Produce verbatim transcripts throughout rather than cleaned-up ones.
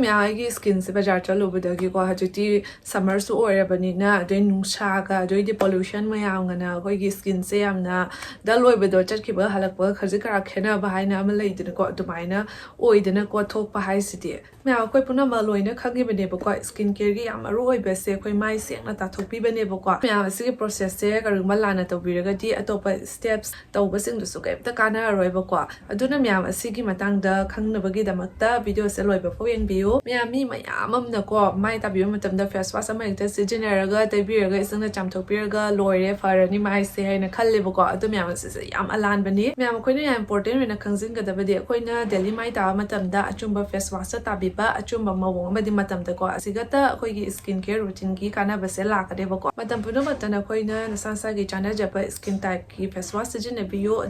ꯃꯌꯥꯝ ꯑꯩꯒꯤ ꯁ꯭ꯀꯤꯟꯁꯦ ꯕꯖꯥꯔ ꯆꯠꯂꯨꯕꯗꯒꯤꯀꯣ, ꯍꯧꯖꯤꯛꯇꯤ ꯁꯝꯃꯔꯁꯨ ꯑꯣꯏꯔꯕꯅꯤꯅ, ꯑꯗꯩ ꯅꯨꯡꯁꯥꯒ ꯑꯗꯩꯗꯤ ꯄꯣꯂꯨꯁꯟ ꯃꯌꯥꯝꯒꯅ ꯑꯩꯈꯣꯏꯒꯤ ꯁ꯭ꯀꯤꯟꯁꯦ ꯌꯥꯝꯅ ꯗꯜ ꯑꯣꯏꯕꯗꯣ, ꯆꯠꯈꯤꯕ ꯍꯜꯂꯛꯄꯒ ꯈꯖꯤꯛ ꯈꯔ ꯈꯦꯠꯅꯕ ꯍꯥꯏꯅ ꯑꯃ ꯂꯩꯗꯅꯀꯣ, ꯑꯗꯨꯃꯥꯏꯅ ꯑꯣꯏꯗꯅꯀꯣ ꯊꯣꯛꯄ ꯍꯥꯏꯁꯤꯗꯤ꯫ ꯃꯌꯥꯝ ꯑꯩꯈꯣꯏ ꯄꯨꯝꯅꯃꯛ ꯂꯣꯏꯅ ꯈꯪꯉꯤꯕꯅꯦꯕꯀꯣ, ꯁ꯭ꯀꯤꯟ ꯀꯦꯌꯔꯒꯤ ꯌꯥꯝ ꯃꯔꯨ ꯑꯣꯏꯕꯁꯦ ꯑꯩꯈꯣꯏ ꯃꯥꯏ ꯁꯦꯡꯅ ꯇꯥꯊꯣꯛꯄꯤꯕꯅꯦꯕꯀꯣ꯫ ꯃꯌꯥꯝ ꯑꯁꯤꯒꯤ ꯄ꯭ꯔꯣꯁꯦꯁꯁꯦ ꯀꯔꯤꯒꯨꯝꯕ ꯂꯥꯟꯅ ꯇꯧꯕꯤꯔꯒꯗꯤ ꯑꯇꯣꯞꯄ ꯁ꯭ꯇꯦꯞꯁ ꯇꯧꯕꯁꯤꯡꯗꯨꯁꯨ ꯀꯩꯝꯇ ꯀꯥꯟꯅꯔꯔꯣꯏꯕꯀꯣ꯫ ꯑꯗꯨꯅ ꯃꯌꯥꯝ ꯑꯁꯤꯒꯤ ꯃꯇꯥꯡꯗ ꯈꯪꯅꯕꯒꯤꯗꯃꯛꯇ ꯚꯤꯗꯤꯑꯣꯁꯦ ꯂꯣꯏꯕ ꯐꯥꯎ ꯌꯦꯡꯕꯤꯌꯨ꯫ ꯃꯌꯥꯝ ꯃꯤ ꯃꯌꯥꯝ ꯑꯃꯅꯀꯣ, ꯃꯥꯏ ꯇꯥꯕꯤꯕ ꯃꯇꯝꯗ ꯐꯦꯁ ꯋꯥꯁ ꯑꯃ ꯍꯦꯛꯇ ꯁꯤꯖꯤꯟꯅꯔꯒ ꯇꯩꯕꯤꯔꯒ ꯏꯁꯤꯡꯅ ꯆꯥꯝꯊꯣꯛꯄꯤꯔꯒ ꯂꯣꯏꯔꯦ, ꯐꯔꯅꯤ ꯃꯥꯏꯁꯦ ꯍꯥꯏꯅ ꯈꯜꯂꯦꯕꯀꯣ꯫ ꯑꯗꯨ ꯃꯌꯥꯝ ꯑꯁꯤꯁꯦ ꯌꯥꯝ ꯑꯂꯥꯟꯕꯅꯤ꯫ ꯃꯌꯥꯝ ꯑꯩꯈꯣꯏꯅ ꯌꯥꯝ ꯏꯝꯄꯣꯔꯇꯦꯟ ꯑꯣꯏꯅ ꯈꯪꯖꯤꯟꯒꯗꯕꯗꯤ, ꯑꯩꯈꯣꯏꯅ ꯗꯦꯂꯤ ꯃꯥꯏ ꯇꯥꯕ ꯃꯇꯝꯗ ꯑꯆꯨꯝꯕ ꯐꯦꯁ ꯋꯥꯁꯇ ꯇꯥꯕꯤꯕ, ꯑꯆꯨꯝꯕ ꯃꯑꯣꯡ ꯑꯃꯗꯤ ꯃꯇꯝꯗꯀꯣ, ꯑꯁꯤꯒꯇ ꯑꯩꯈꯣꯏꯒꯤ ꯁ꯭ꯀꯤꯟ ꯀꯦꯌꯔ ꯔꯨꯇꯤꯟꯒꯤ ꯀꯥꯟꯅꯕꯁꯦ ꯂꯥꯛꯀꯅꯦꯕꯀꯣ꯫ ꯃꯇꯝ ꯄꯨꯝꯅꯃꯛꯇꯅ ꯑꯩꯈꯣꯏꯅ ꯅꯁꯥ ꯅꯁꯥꯒꯤ ꯆꯥꯟꯅꯖꯕ ꯁ꯭ꯀꯤꯟ ꯇꯥꯏꯞꯀꯤ ꯐꯦꯁ ꯋꯥꯁ ꯁꯤꯖꯤꯟꯅꯕꯤꯌꯨ꯫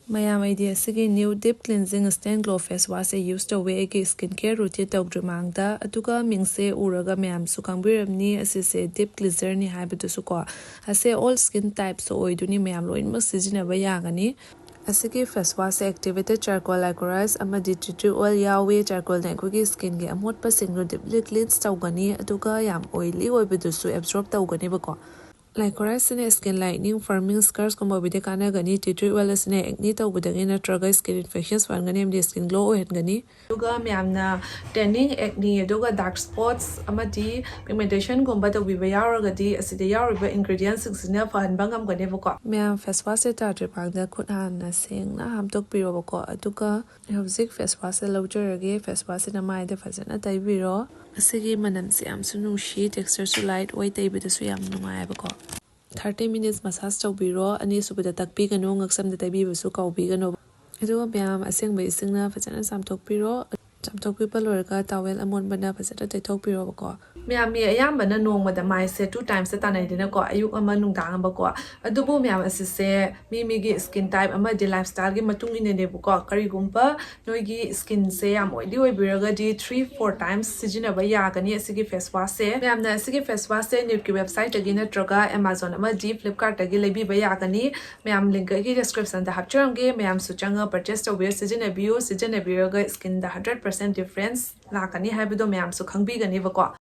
ꯃꯌꯥꯝ, ꯑꯩꯗꯤ ꯑꯁꯤꯒꯤ ꯅ꯭ꯌꯨ ꯗꯤꯞ ꯀ꯭ꯂꯤꯟꯖꯤꯡ ꯁ꯭ꯇꯦꯟ ꯒ꯭ꯂꯣ ꯐꯦꯁ ꯋꯥꯁꯁꯦ ꯌꯨꯁ ꯇꯧꯋꯦ ꯑꯩꯒꯤ ꯁ꯭ꯀꯤꯟ ꯀꯦꯌꯔ ꯔꯨꯇꯤꯟ ꯇꯧꯗ꯭ꯔꯤꯃꯥꯡꯗ꯫ ꯑꯗꯨꯒ ꯃꯤꯡꯁꯦ ꯎꯔꯒ ꯃꯌꯥꯝꯁꯨ ꯈꯪꯕꯤꯔꯝꯅꯤ, ꯑꯁꯤꯁꯦ ꯗꯤꯞ ꯀ꯭ꯂꯤꯟꯖꯔꯅꯤ ꯍꯥꯏꯕꯗꯨꯁꯨꯀꯣ꯫ ꯑꯁꯦ ꯑꯣꯜ ꯁ꯭ꯀꯤꯟ ꯇꯥꯏꯞꯁꯨ ꯑꯣꯏꯗꯣꯏꯅꯤ, ꯃꯌꯥꯝ ꯂꯣꯏꯅꯃꯛ ꯁꯤꯖꯤꯟꯅꯕ ꯌꯥꯒꯅꯤ꯫ ꯑꯁꯤꯒꯤ ꯐꯦꯁ ꯋꯥꯁꯁꯦ ꯑꯦꯛꯇꯤꯚꯦꯇꯦꯠ ꯆꯥꯔꯀꯣꯜ, ꯂꯥꯏꯀꯣꯔꯥꯏꯁ ꯑꯃꯗꯤ ꯇꯤ ꯇ꯭ꯔꯤ ꯑꯣꯏꯜ ꯌꯥꯎꯋꯤ꯫ ꯆꯥꯔꯀꯣꯜꯅ ꯑꯩꯈꯣꯏꯒꯤ ꯁ꯭ꯀꯤꯟꯒꯤ ꯑꯃꯣꯠꯄꯁꯤꯡꯗꯣ ꯗꯤꯞꯂꯤ ꯀ꯭ꯂꯤꯟꯁ ꯇꯧꯒꯅꯤ, ꯑꯗꯨꯒ ꯌꯥꯝ ꯑꯣꯏꯂꯤ ꯑꯣꯏꯕꯗꯨꯁꯨ ꯑꯦꯕꯖꯣꯔꯕ ꯇꯧꯒꯅꯦꯕꯀꯣ꯫ ꯂꯥꯏꯀꯣꯔꯥꯏꯁꯁꯤꯅ ꯁ꯭ꯀꯤꯟ ꯂꯥꯏꯠꯅꯤꯡ, ꯐꯥꯔꯃꯤꯡ, ꯁ꯭ꯀꯥꯔꯁꯀꯨꯝꯕ ꯑꯣꯏꯕꯗꯤ ꯀꯥꯟꯅꯒꯅꯤ꯫ ꯇꯤ ꯇ꯭ꯔꯤ ꯑꯣꯏꯜ ꯑꯁꯤꯅ ꯑꯦꯛꯅꯤ ꯇꯧꯕꯗꯒꯤ ꯅꯠꯇ꯭ꯔꯒ ꯁ꯭ꯀꯤꯟ ꯏꯟꯐꯦꯛꯁꯟꯁ ꯐꯍꯟꯒꯅꯤ ꯑꯃꯗꯤ ꯁ꯭ꯀꯤꯟ ꯒ꯭ꯂꯣ ꯑꯣꯏꯍꯟꯒꯅꯤ꯫ ꯑꯗꯨꯒ ꯃꯌꯥꯝꯅ ꯇꯦꯅꯤꯡ, ꯑꯦꯛꯅꯤ, ꯑꯗꯨꯒ ꯗꯥꯔꯛ ꯁ꯭ꯄꯣꯠꯁ ꯑꯃꯗꯤ ꯄꯤꯒꯃꯦꯟꯇꯦꯁꯟꯒꯨꯝꯕ ꯇꯧꯕꯤꯕ ꯌꯥꯎꯔꯒꯗꯤ ꯑꯁꯤꯗ ꯌꯥꯎꯔꯤꯕ ꯏꯟꯒ꯭ꯔꯤꯗꯤꯌꯦꯟꯁꯤꯡꯁꯤꯅ ꯐꯍꯟꯕ ꯉꯝꯒꯅꯦꯕꯀꯣ꯫ ꯃꯌꯥꯝ, ꯐꯦꯁ ꯋꯥꯁꯁꯦ ꯇꯥꯗ꯭ꯔꯤꯀꯥꯟꯗ ꯈꯨꯠ ꯍꯥꯟꯅ ꯁꯦꯡꯅ ꯍꯥꯝꯗꯣꯛꯄꯤꯔꯣꯕꯀꯣ꯫ ꯑꯗꯨꯒ ꯍꯧꯖꯤꯛ ꯐꯦꯁ ꯋꯥꯁꯁꯦ ꯂꯧꯖꯔꯒꯦ꯫ ꯐꯦꯁ ꯋꯥꯁꯁꯤꯅ ꯃꯥꯏꯗ ꯐꯖꯅ ꯇꯩꯕꯤꯔꯣ꯫ ꯑꯁꯤꯒꯤ ꯃꯅꯝꯁꯦ ꯌꯥꯝꯁꯨ ꯅꯨꯡꯁꯤ, ꯇꯦꯛꯁꯆꯔꯁꯨ ꯂꯥꯏꯠ ꯑꯣꯏ, ꯇꯩꯕꯗꯁꯨ ꯌꯥꯝ ꯅꯨꯡꯉꯥꯏꯕꯀꯣ꯫ ꯊꯥꯔꯇꯤ ꯃꯤꯅꯤꯠꯁ ꯃꯁꯥꯖ ꯇꯧꯕꯤꯔꯣ꯫ ꯑꯅꯤꯁꯨꯕꯗ ꯇꯛꯄꯤꯒꯅꯨ, ꯉꯛꯁꯝꯗ ꯇꯩꯕꯤꯕꯁꯨ ꯀꯥꯎꯕꯤꯒꯅꯨ꯫ ꯑꯗꯨꯒ ꯃꯌꯥꯝ, ꯑꯁꯦꯡꯕ ꯏꯁꯤꯡꯅ ꯐꯖꯅ ꯆꯥꯝꯊꯣꯛꯄꯤꯔꯣ꯫ ꯆꯥꯝꯊꯣꯛꯄꯤꯕ ꯂꯣꯏꯔꯒ ꯇꯥꯋꯦꯜ ꯑꯃꯣꯟꯕꯅ ꯐꯖꯅ ꯇꯩꯊꯣꯛꯄꯤꯔꯣꯕꯀꯣ꯫ ꯃꯌꯥꯝ ꯃꯤ ꯑꯌꯥꯝꯕꯅ ꯅꯣꯡꯃꯗ ꯃꯥꯏꯁꯦ two timesꯇ ꯇꯥꯟꯅꯩꯗꯅꯀꯣ, ꯑꯌꯨꯛ ꯑꯃ ꯅꯨꯡꯗꯥꯡ ꯑꯃꯀꯣ꯫ ꯑꯗꯨꯕꯨ ꯃꯌꯥꯝ ꯑꯁꯤꯁꯦ ꯃꯤ ꯃꯤꯒꯤ skin type ꯑꯃꯗꯤ lifestyleꯒꯤ ꯃꯇꯨꯡ ꯏꯟꯅꯅꯦꯕꯀꯣ꯫ ꯀꯔꯤꯒꯨꯝꯕ ꯅꯣꯏꯒꯤ skinꯁꯦ ꯌꯥꯝ oily ꯑꯣꯏꯕꯤꯔꯒꯗꯤ three four times ꯁꯤꯖꯤꯟꯅꯕ ꯌꯥꯒꯅꯤ ꯑꯁꯤꯒꯤ face washꯁꯦ꯫ ꯃꯌꯥꯝꯅ ꯑꯁꯤꯒꯤ face washꯁꯦ Nudeꯒꯤ websiteꯇꯒꯤ ꯅꯠꯇ꯭ꯔꯒ Amazon ꯑꯃꯗꯤ Flipkartꯇꯒꯤ ꯂꯩꯕꯤꯕ ꯌꯥꯒꯅꯤ꯫ ꯃꯌꯥꯝ linkꯒꯤ descriptionꯗ ꯍꯥꯞꯆꯔꯝꯒꯦ, ꯃꯌꯥꯝꯁꯨ ꯆꯪꯉꯒ purchase ꯇꯧꯕꯤꯌꯨ, ꯁꯤꯖꯤꯟꯅꯕꯤꯌꯨ꯫ ꯁꯤꯖꯤꯟꯅꯕꯤꯔꯒ skinꯗ hundred percent difference ꯂꯥꯛꯀꯅꯤ ꯍꯥꯏꯕꯗꯣ ꯃꯌꯥꯝꯁꯨ ꯈꯪꯕꯤꯒꯅꯤꯕꯀꯣ꯫